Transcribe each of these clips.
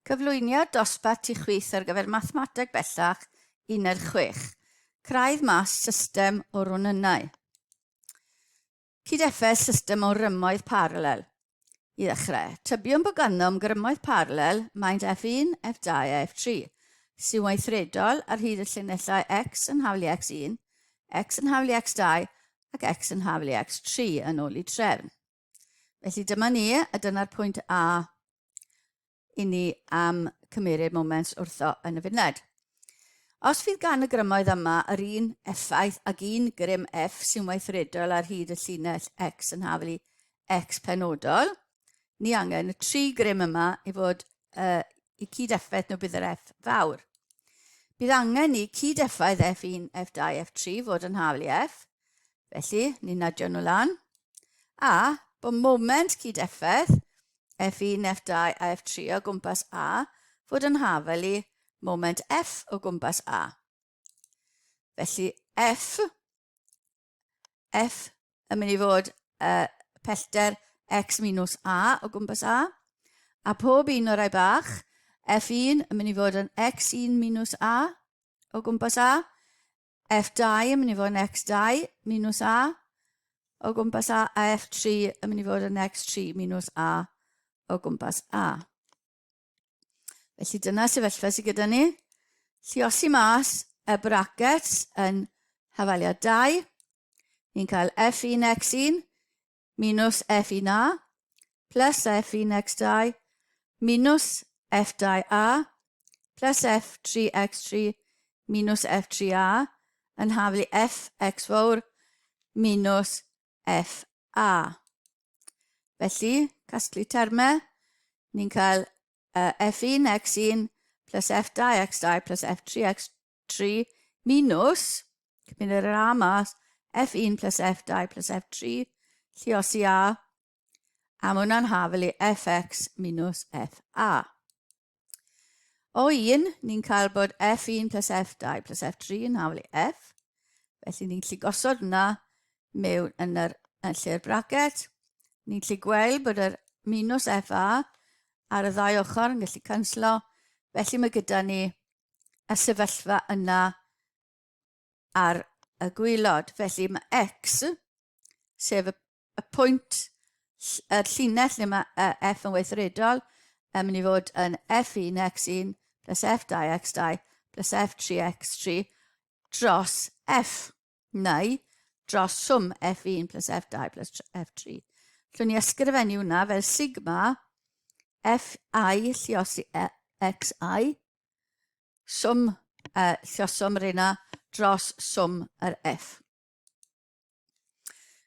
Cyflwyniad dosbarth tu chwith ar gyfer Mathemateg Bellach, Uned 6. Craidd mas system o ronynnau. Cyd-effaith system o rymoedd paralel. I ddechrau, tybiwn bod ganddom grymoedd paralel maint F1, F2 a F3, sy'n weithredol ar hyd y llinellau x yn haflu x1, x yn haflu x2 ac x yn haflu x3 yn ôl i trefn. Felly dyma ni, a dyna'r pwynt A i ni am cymeryd moments wrtho yn y funed. Os fydd gan y grymoedd yma yr un effaith ag un grym F sy'n weithredol ar hyd y llinell X yn haflu X penodol, ni angen y tri grym yma i fod uh, i cyd-effaith nhw bydd yr F fawr. Bydd angen i cyd-effaith F1, F2, F3 fod yn haflu F, Felly, ni'n adio nhw lan. A, bod moment cyd-effaith F1, F2 a F3 o gwmpas A fod yn hafel i moment F o gwmpas A. Felly F, F yn mynd i fod uh, pellter x minus A o gwmpas A, a pob un o'r rai bach, F1 yn mynd i fod yn x1 minus A o gwmpas A, F2 yn mynd i fod yn X2 minus A o gwmpas A, a F3 yn mynd i fod yn X3 minus A o gwmpas A. Felly dyna sefyllfa sydd gyda ni. Lliosi mas y brackets yn hafaliad 2. Ni'n cael F1 X1 minus F1A plus F1X2 minus F2A plus F3X3 minus F3A yn haflu Fx fawr minus FA. Felly, casglu termau, ni'n cael uh, F1 X1 plus F2 X2 plus F3 X3 minus, cymryd yr A mas, F1 plus F2 plus F3, lliosi A, a mae hwnna'n hafel i Fx minus FA. O 1, ni'n cael bod F1 plus F2 plus F3 yn hafel i F. Felly ni'n gallu gosod yna mewn yn yr, yn lle'r bracket. Ni'n gallu gweld bod yr minus FA ar y ddau ochr yn gallu canslo. Felly mae gyda ni y sefyllfa yna ar y gwylod. Felly mae X, sef y, y pwynt, y llinell lle mae F yn weithredol, yn mynd i fod yn F1 X1 plus F2 X2 plus F3 X3 dros F, neu dros swm F1 plus F2 plus F3. Llwn ni ysgrifennu hwnna fel sigma Fi lliosi Xi swm, uh, lluoswm yr una dros swm yr F.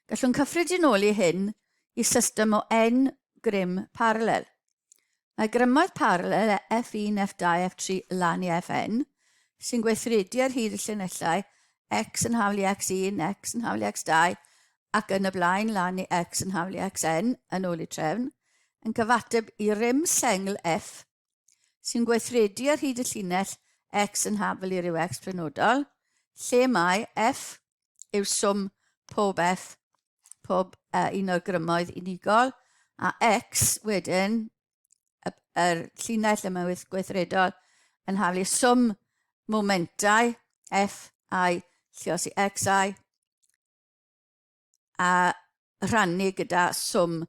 Gallwn cyffredinoli hyn i system o N grym paralel. Mae grymoedd paralel F1, F2, F3 lan i Fn sy'n gweithredu ar hyd y llinellau X yn haflu X1, X yn haflu X2 ac yn y blaen lan i X yn haflu Xn yn ôl i trefn, yn cyfateb i rym sengl F sy'n gweithredu ar hyd y llinell x yn hafal i ryw x penodol, lle mae f yw swm pob f, pob uh, un o'r grymoedd unigol, a x wedyn, y, yr llinell yma gweithredol, yn haflu swm momentau f, i, lliosi x, i, a rhannu gyda swm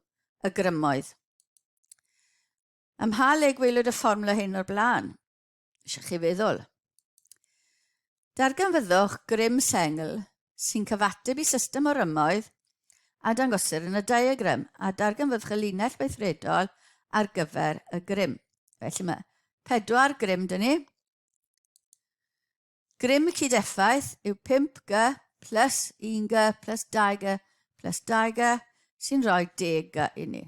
y grymoedd. Ym mha le gwelwyd y fformwla hyn o'r blaen? Eisiau chi feddwl. Darganfyddwch grym sengl sy'n cyfateb i system o rymoedd a dangosir yn y diagram a darganfyddwch y linell weithredol ar gyfer y grym. Felly mae pedwar grym dyn ni. Grym cyd-effaith yw 5G plus 1G plus 2G plus 2G sy'n rhoi 10G i ni.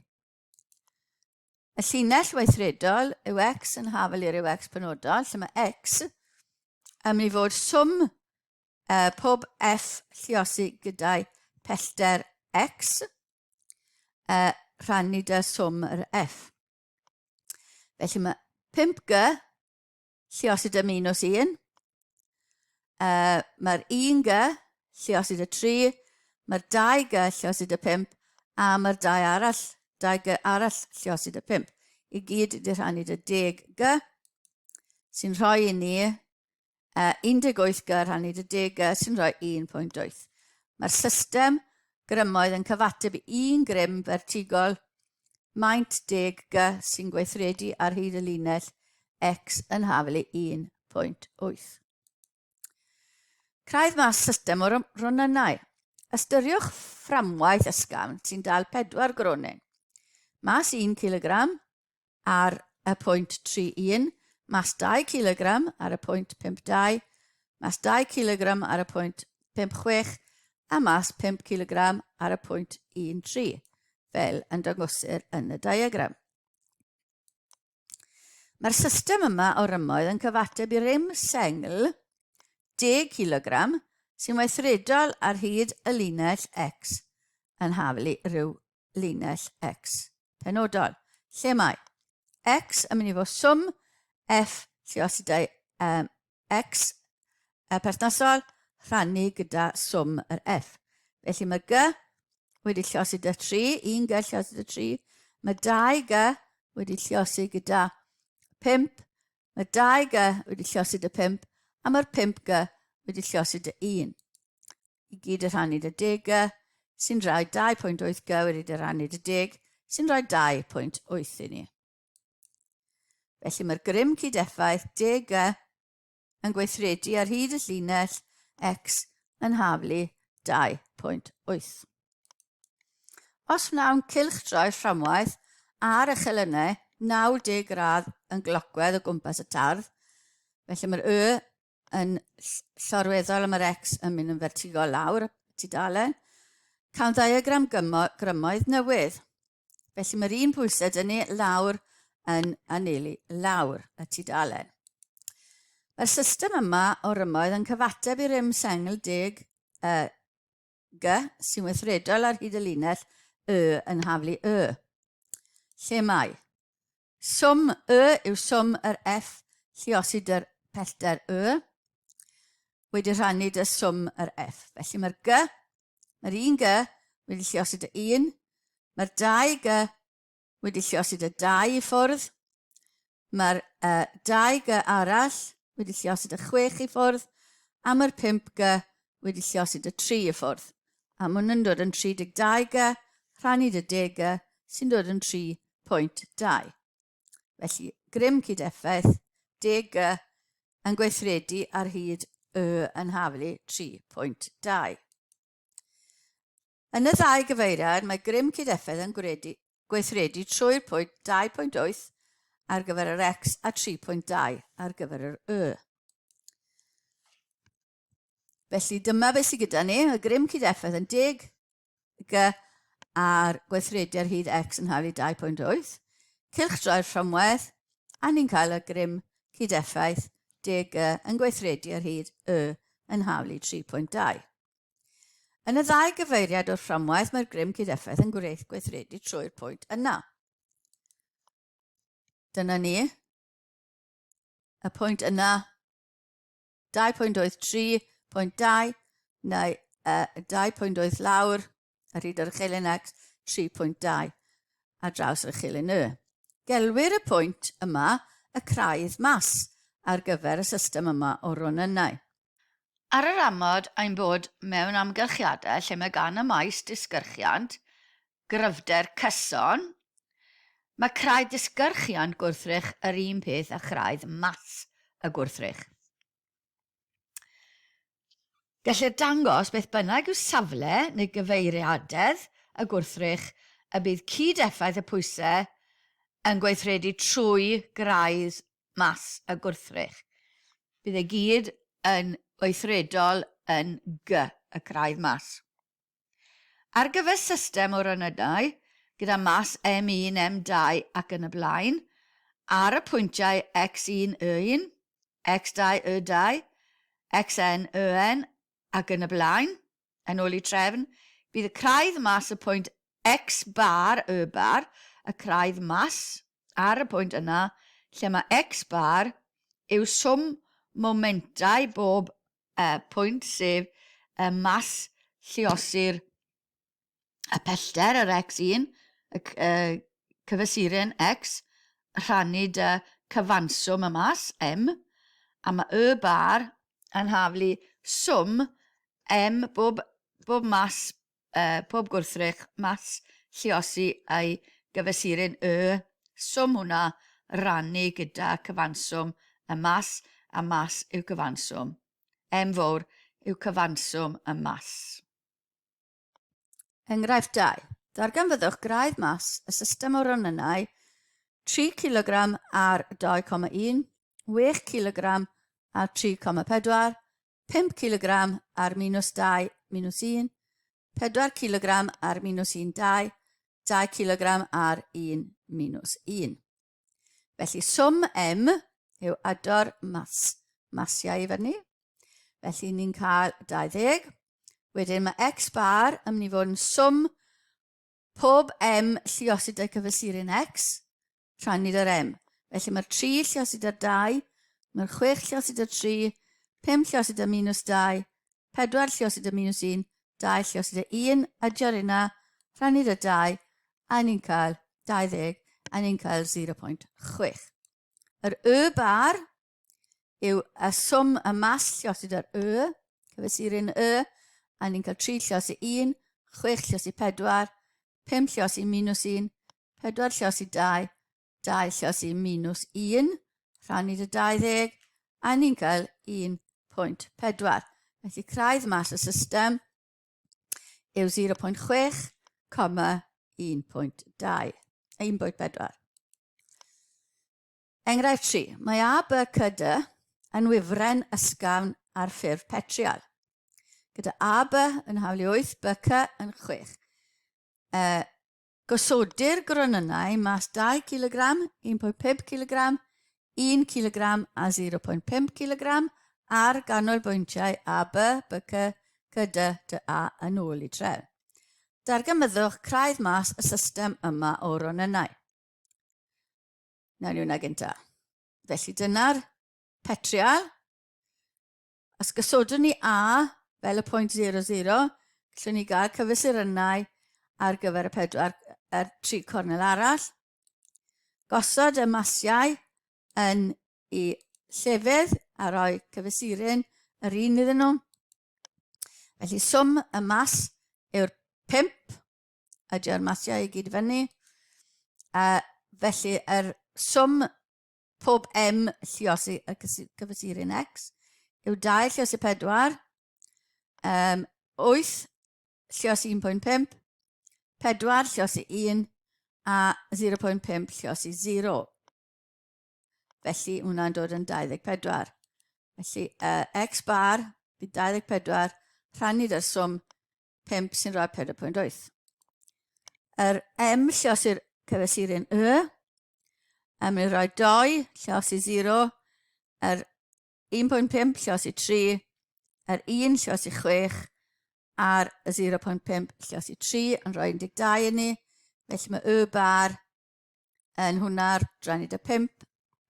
Y llinell weithredol yw x yn hafal i ryw x penodol, lle mae x yn mynd i fod swm uh, pob f lliosi gyda'i pellter x uh, rhannu dy swm yr f. Felly mae 5g lliosi dy minus 1. Uh, mae'r 1G lliosi dy 3, mae'r 2G lliosi dy 5, a mae'r 2 arall, 2G arall lliosi dy 5. i gyd wedi rhannu dy 10 G, sy'n rhoi i ni 18 G rhannu dy 10 G, sy'n rhoi 1.8. Mae'r system grymoedd yn cyfateb i un grym fertigol maint 10 G sy'n gweithredu ar hyd y linell X yn haflu 1.8. Craidd mas system o ronynnau. Ystyriwch fframwaith ysgafn sy'n dal 4 gronyn. Mas 1 kg ar y pwynt 31, mas 2 kg ar y pwynt 52, mas 2 kg ar y pwynt 56 a mas 5 kg ar y pwynt 13, fel yn dangosir yn y diagram. Mae'r system yma o rymoedd yn cyfateb i rym sengl 10 kg sy'n weithredol ar hyd y linell X yn haflu rhyw linell X penodol. Lle mae X yn mynd i fod swm F lluosidau um, X y perthnasol rhannu gyda swm yr F. Felly mae G wedi lliosi gyda 3, 1 G lliosi gyda 3, mae 2 G wedi lliosi gyda 5, mae 2 G wedi lliosi gyda 5, a mae'r 5 G wedi lliosi gyda 1. I gyd y rhannu gyda 10 G, sy'n rhoi 2.8 G wedi dy rannu gyda 10, sy'n rhoi 2.8 i ni. Felly mae'r grym cyd-effaith DG yn gweithredu ar hyd y llinell X yn haflu 2.8. Os wnawn cylchdroi'r fframwaith ar y chelynnau 90 gradd yn glocwedd o gwmpas y tardd, felly mae'r Y yn llorweddol a mae'r X yn mynd yn fertigol lawr y tudalen, cawn ddiagram grymoedd newydd. Felly mae'r un pwysau dyn ni lawr yn anelu lawr y tudalen. Mae'r system yma o rymoedd yn cyfateb i rym sengl deg uh, G sy'n weithredol ar hyd y linell Y yn haflu Y. Lle mae? Swm Y yw swm yr F lluosi dy'r pellter Y wedi rhannu dy swm yr F. Felly mae'r G, mae'r un G wedi lluosi dy 1, mae'r 2 G wedi lluosi dy 2 i ffwrdd, mae'r uh, 2 G arall wedi lluosi dy 6 i ffwrdd, a mae'r 5 G wedi lluosi dy 3 i ffwrdd. A maen nhw'n dod yn 32 G, rhannu dy 10 G, sy'n dod yn 3.2. Felly, grym cyd-effaith 10 G yn gweithredu ar hyd Y yn haflu 3.2. Yn y ddau gyfeiriad, mae grym cyd-effaith yn gwredu, gweithredu trwy'r pwynt 2.8 ar gyfer yr X a 3.2 ar gyfer yr Y. Felly dyma beth sydd gyda ni, y grym cyd-effaith yn 10 G a'r gweithredu ar hyd X yn haflu 2.8, cylchdroi'r fframwaith, a ni'n cael y grym cyd-effaith 10 G yn gweithredu ar hyd Y yn haflu 3.2. Yn y ddau gyfeiriad o'r fframwaith mae'r grym cyd-effaith yn gweithredu trwy'r pwynt yna. Dyna ni. Y pwynt yna 2.8 3.2 neu uh, 2.8 lawr ar hyd yr uchelyn X 3.2 ar draws yr uchelyn Y. Gelwir y pwynt yma y craidd mas ar gyfer y system yma o ronynnau. Ar yr amod ein bod mewn amgylchiadau lle mae gan y maes disgyrchiant gryfder cyson, mae craidd disgyrchiant gwrthrych yr un peth â chraidd mas y gwrthrych. Gellir dangos beth bynnag yw safle neu gyfeiriadedd y gwrthrych y bydd cyd-effaith y pwysau yn gweithredu trwy graidd mas y gwrthrych. Bydd e gyd yn weithredol yn G, y craidd mas. Ar gyfer system o rynydau, gyda mas M1, M2 ac yn y blaen, ar y pwyntiau X1, Y1, X2, Y2, XN, YN ac yn y blaen, yn ôl i trefn, bydd y craidd mas y pwynt X bar, Y bar, y craidd mas ar y pwynt yna, lle mae X bar yw swm momentau bob y pwynt sef y mas lluosir y pellter, yr x1, y, y cyfesuren x, rhannu dy cyfanswm y mas, M, a mae Y bar yn haflu swm M bob, bob mas, pob gwrthrych mas lliosi a'i gyfesuryn Y, swm hwnna rannu gyda cyfanswm y mas, a mas yw cyfanswm. M fawr yw cyfanswm y mas. Enghraifft 2. Darganfyddwch graidd mas y system o ronynnau 3 cilogram ar 2,1, 6 cilogram ar 3,4, 5 cilogram ar minus 2 minus 1, 4 cilogram ar minus 1 2, 2 cilogram ar 1 minus 1. Felly swm M yw ador mas, masiau i fyny. Felly ni'n cael 20. Wedyn mae X bar yn mynd i fod yn swm pob M lluosi dy cyfesuryn X, rhannu dy'r M. Felly mae'r 3 lluosi dy'r 2, mae'r 6 lluosi dy'r 3, 5 lluosi dy minus 2, 4 lluosi dy minus 1, 2 lluosi dy 1, adio'r yna, rhannu dy 2, a ni'n cael 20, a ni'n cael 0.6. Yr Y bar yw y swm y mas lluosi dy'r Y, cyfesuryn Y, a ni'n cael 3 lluosi 1, 6 lluosi 4, 5 lluosi minus 1, 4 lluosi 2, 2 lluosi minus 1, rhannu dy 20, a ni'n cael 1.4. Felly craidd mas y system yw 0.6, 1.2, 1.4. Enghraifft 3. Mae A, B, C, D yn wifren ysgafn ar ffurf petrial. Gyda A, B yn haflu 8, B, C yn 6. Gosodir gronynnau mas 2 cilogram, 1.5 cilogram, 1 cilogram a 0.5 cilogram ar ganolbwyntiau A, B, B, C, C, D, D, A yn ôl i trefn. Darganfyddwch craidd mas y system yma o ronynnau. Nawn ni hwnna gynta. Felly dyna'r petrial. Os gosodwn ni A fel y pwynt 00, gallwn ni gael cyfesurynnau ar gyfer y pedwar, yr tri cornel arall. Gosod y masiau yn i llefydd a rhoi cyfesuryn yr un iddyn nhw. Felly swm y mas yw'r 5, ydy'r masiau i gyd fyny. A felly yr swm pob M lliosi y cyfesuryn X yw 2 lliosi 4, 8 lliosi 1.5, 4 lliosi 1 a 0.5 lliosi 0. Felly hwnna'n dod yn 24. Felly X bar bydd 24 rhannu dy'r swm 5 sy'n rhoi 4.8. Yr M lliosi'r cyfesuryn Y, a mynd rhoi 2 lliosi 0, yr 1.5 lliosi 3, yr 1 lliosi 6, a'r 0.5 lliosi 3 yn rhoi 12 i ni. Felly mae Y bar yn hwnna'r drannu dy 5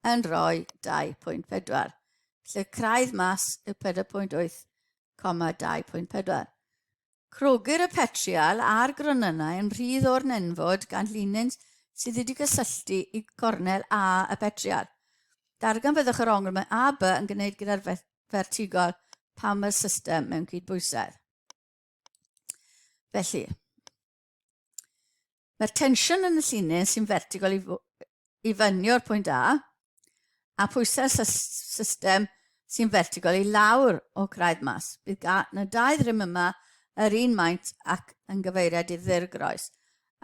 yn rhoi 2.4. Felly craidd mas yw 4.8, 2.4. Crogir y petrial a'r gronynnau yn rhydd o'r nenfwd gan linyn sydd wedi gysylltu i gornel A y petrial. Darganfyddwch yr ongl mae AB yn gwneud gyda'r fertigol pan mae'r system mewn cydbwysedd. Felly, Mae'r tensiwn yn y llinyn sy'n fertigol i, i fyny o'r pwynt A, a pwysau'r system sy'n fertigol i lawr o craidd mas. Bydd gan y dau ddrym yma yr un maint ac yn gyfeiriad i ddirgroes.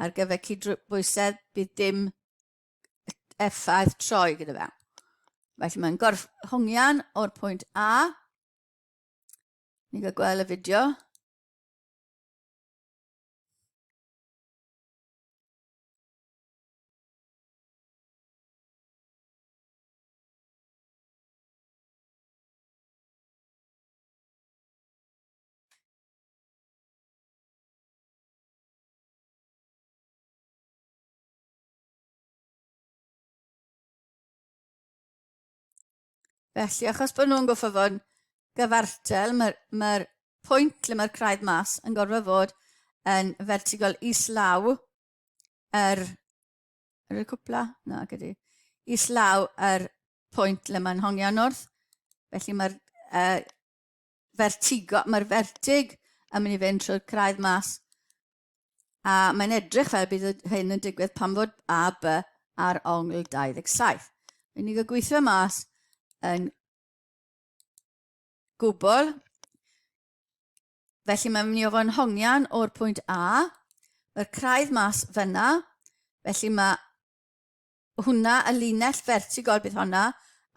Ar gyfer cydbwysedd bydd dim effaith troi gyda fe. Felly mae'n gorff hongian o'r pwynt A. Ni'n cael gweld y fideo. Felly, achos bod nhw'n goffo fod yn gyfartal, mae'r mae pwynt lle mae'r craidd mas yn gorfod fod yn fertigol islaw yr... Yr cwpla? Na, gyda. islaw yr pwynt le mae'n hongian wrth. Felly mae'r vertigo, mae'r vertig yn mynd i fynd trwy'r craidd mas. A mae'n edrych fel bydd hyn yn digwydd pan fod A, B ar ongl 27. Mae'n ni'n gael gweithio mas yn gwbl. Felly mae'n mynd i ofyn hongian o'r pwynt A. Mae'r craidd mas fyna. Felly mae hwnna, y linell fertigol bydd honna,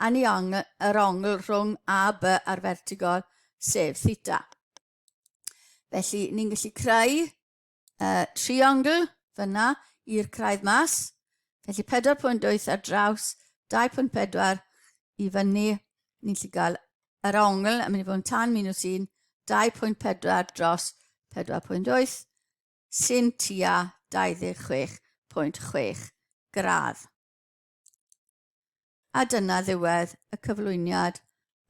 a ni ong, yr ongl rhwng A, B a'r fertigol, sef theta. Felly ni'n gallu creu triongl fyna i'r craidd mas. Felly 4.8 ar draws 2.4 i fyny, ni'n gallu gael yr ongl yn mynd i fod yn tan minus 1, 2.4 dros 4.8, sy'n tua 26.6 gradd. A dyna ddiwedd y cyflwyniad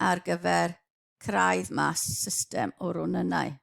ar gyfer craidd mas system o ronynnau.